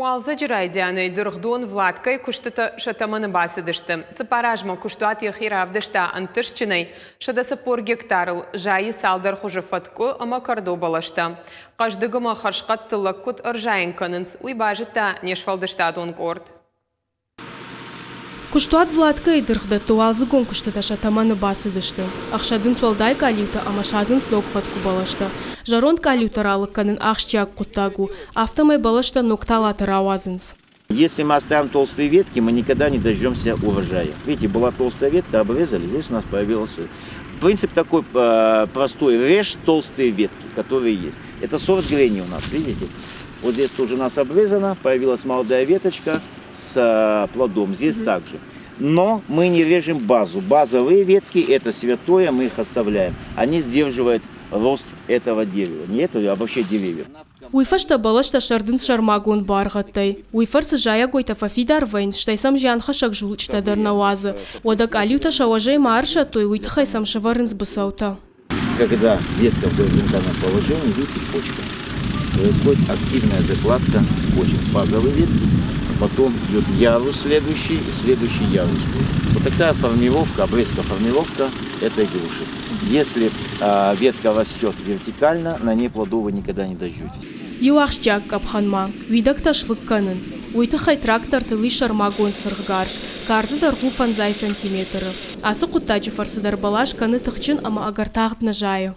Уалдзӕджы райдианӕй дыргъдон Владкайы куыстытӕ сӕ тӕмӕны бацыдысты. Цыппар азмӕ куыстуат йӕхи равдыста ӕнтыстджынӕй. 140 гектарыл зайы цалдӕр хуызы фӕткъуы ӕмӕ кӕрдо бӕлӕстӕ. Хъӕздыг ӕмӕ хӕрзхъӕд тыллӕг куыд ӕрзайын кӕнынц, уый базыдта не сфӕлдыстадон къорд. Куыстуат Владкайы дыргъдӕтты уалдзыгон куыстытӕ сӕ тӕмӕны бацыдысты. Ӕхсӕдынц уӕлдай къалиутӕ ӕмӕ садзынц ног фӕткъуы бӕлӕстӕ. Зӕронд къалиутӕ ралыг кӕнын ахсджиаг хъуыддаг у, афтӕмӕй бӕлӕстӕ ног талатӕ рауадзынц. Если мы оставим толстые ветки, мы никогда не дождемся урожая. Видите, была толстая ветка, обрезали, здесь у нас появилась. Принцип такой простой: режь толстые ветки, которые есть. Это сорт Гренни у нас, видите? Вот здесь тоже у нас обрезано, появилась молодая веточка с плодом, здесь также. Но мы не режем базу. Базовые ветки – это святое, мы их оставляем. Они сдерживают рост этого дерева. Не этого, а вообще деревьев. Уый фӕстӕ бӕлӕстӕ сӕрдынц сӕрмагонд буаргъӕдтӕй. Уый фӕрцы зайӕгойтӕ фӕфидар вӕййынц, стӕй сӕм зианхӕссӕг зулчъытӕ дӕр нӕ уадзы. Уӕдӕ къалиутӕ сӕ уӕзӕй ма ӕрсӕттой, уый тыххӕй сӕм сӕвӕрынц быцӕутӕ. Когда ветка в горизонтальном положении, видите, почка, происходит активная закладка почек. Базовые ветки, потом идет ярус следующий и следующий ярус будет. Вот такая формировка, обрезка формировка этой груши. Если ветка растет вертикально, на ней плодов вы никогда не дождетесь. Иу ахсджиаг къӕпхӕн ма уидӕгтӕ слыг кӕнын. Уый тыххӕй трактортыл ис сӕрмагонд цыргъгарз, карды дӕргъ у фӕндзай сантиметры. Ацы хъуыддаджы фӕрцы дӕр бӕлас кӕны тыхджын ӕмӕ ӕгӕр тагъд нӕ зайы.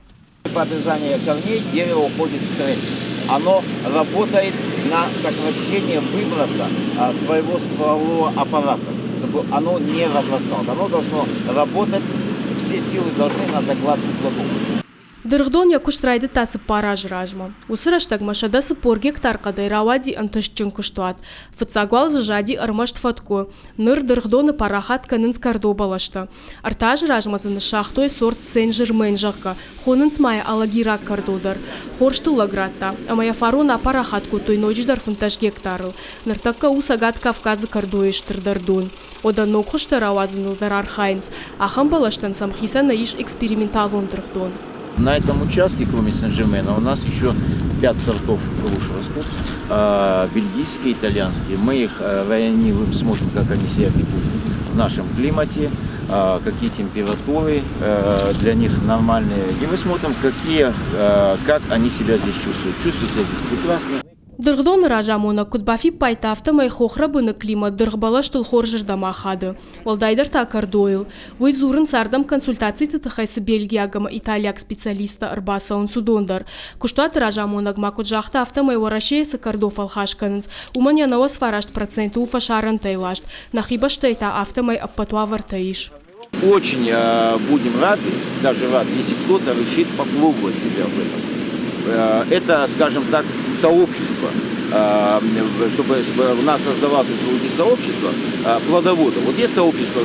Подрезание корней дерево уходит в стресс. Оно работает на сокращение выброса своего стволового аппарата, чтобы оно не разрасталось. Оно должно работать, все силы должны на закладку плодов. Дыргъдон йӕ куыст райдыдта цыппар азы размӕ. Уыцы рӕстӕгмӕ 140 гектар хъӕдӕй рауади ӕнтыстджын куыстуат. Фыццаг уал дзы зади ӕрмӕст фӕткъуы. Ныр дыргъдоны парахат кӕнынц кӕрдо бӕлӕстӕ. Ӕртӕ азы размӕ дзы ныссагътой сорт Сен-Жермен, зӕгъгӕ, хонынц ма йӕ алагираг кӕрдо дӕр. Хорз тыллӕг радта, ӕмӕ йӕ фарон апарахат кодтой ноджыдӕр 15 гектарыл. Ныртӕккӕ у Цӕгат Кавказы кӕрдойы стырдӕр дон. Уӕдӕ ног хуызтӕ рауадзыныл дӕр архайынц. Ахӕм бӕлӕстӕн сӕм хицӕнӕй ис эксперименталон дыргъдон. На этом участке, кроме Сен-Жермена, у нас еще пять сортов груш растут. Бельгийские, итальянские. Мы их районируем, смотрим, как они себя ведут в нашем климате, какие температуры для них нормальные. И мы смотрим, как они себя здесь чувствуют. Чувствуют себя здесь прекрасно. Дыргъдоны разамонӕг куыд бафиппайдта, афтӕмӕй хохрӕбыны климат дыргъбӕлӕстыл хорзырдӕм ахады, уӕлдайдӕр та кӕрдойыл. Уый дзурынц, ардӕм консультациты тыххӕй цы бельгиаг ӕмӕ италиаг специалисттӕ ӕрбацӕуынц, уыдон дӕр. Куыстуаты разамонӕг ма куыд загъта, афтӕмӕй Уӕрӕсейы цы кӕрдо фӕлхас кӕнынц, уымӕн йӕ 99% у фӕсарӕнтӕй ласт, нӕхи бӕстӕйы та афтӕмӕй ӕппӕт уавӕртӕ ис. Очень будем рады, даже рады, если кто-то решит попробовать себя в этом. Это, скажем так, сообщество, чтобы у нас создавалось в сообщество плодоводов. Вот есть сообщество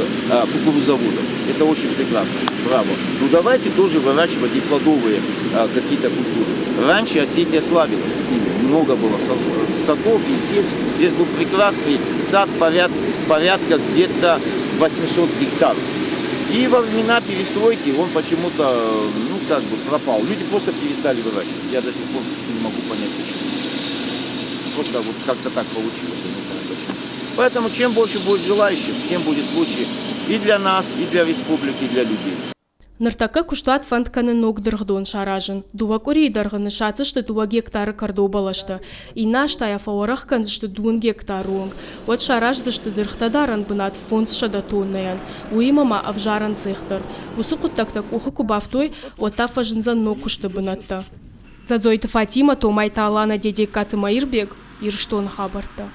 кукурузоводов, это очень прекрасно, браво. Ну давайте тоже выращивать и плодовые какие-то культуры. Раньше Осетия славилась ими, много было садов, и здесь был прекрасный сад порядка где-то 800 гектаров. И во времена перестройки он почему-то, ну, как бы пропал. Люди просто перестали выращивать. Я до сих пор не могу понять, почему. Просто вот как-то так получилось, я не знаю почему. Поэтому чем больше будет желающих, тем будет лучше и для нас, и для республики, и для людей. Ныртӕккӕ куыстуат фӕнд кӕны ног дыргъдон саразын. Дыууӕ къуырийы дӕргъы ныссадздзысты дыууӕ гектары кӕрдо бӕлӕстӕ. Иннӕ аз та йӕ фӕуӕрӕх кӕндзысты дыууын гектары онг. Уӕд сараздзысты дыргътӕдарӕн бынат 500 тоннӕйӕн. Уыимӕ ма ӕвзарӕн цех дӕр. Уыцы хъуыддӕгтӕ къухы куы бафтой, уӕд та фӕзындзӕн ног куысты бынӕттӕ. Дзӕдзойты Фатимӕ, Томайты Алана, Дедегкаты Маирбег, Ирыстоны хабӕрттӕ.